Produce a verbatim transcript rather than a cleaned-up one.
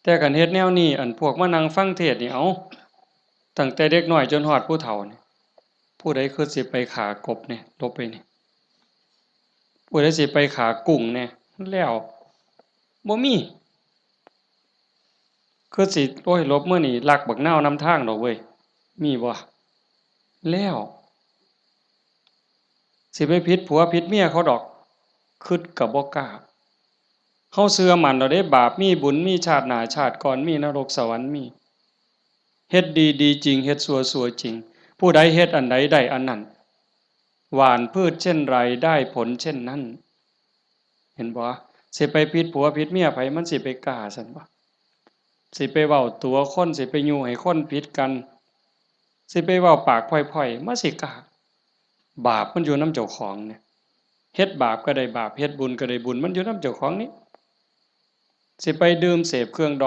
แต่คันเฮ็ดแนวนี้ อันพวกมานั่งฟังเทศน์นี่ เอ้า ตั้งแต่เด็กน้อยจนฮอดผู้เฒ่านี่ ผู้ใดคือสิไปฆ่ากบเนี่ย หลบไปนี่ ผู้ใดสิไปฆ่ากุ้งเนี่ย แล้ว บ่มี คือสิ โอ้ย หลบมื้อนี้ ลักบักนาวนำทางดอกเว้ย มีบ่ แล้ว สิไปผิดผัวผิดเมียเขาดอก คิดก็บ่กล้า เฮาเชื่อมั่นแล้วเด้ บาปมีบุญมี ชาติหน้าชาติก่อนมี นรกสวรรค์มี เฮ็ดดีดีจริง เฮ็ดชั่วชั่วจริง ผู้ใดเฮ็ดอันใดได้อันนั้น หว่านพืชเช่นไรได้ผลเช่นนั้น เห็นบ่ สิไปผิดผัวผิดเมียไผ มันสิไปกล้าซั่นบ่ สิไปเว้าตั๋วคน สิไปยุให้คนผิดกัน สิไปเว้าปากพร่อยๆ มันสิกล้า บาปมันอยู่นำเจ้าของเนี่ย เฮ็ดบาปก็ได้บาป เฮ็ดบุญก็ได้บุญ มันอยู่นำเจ้าของนี่ สิไปดื่มเสพเครื่องดอง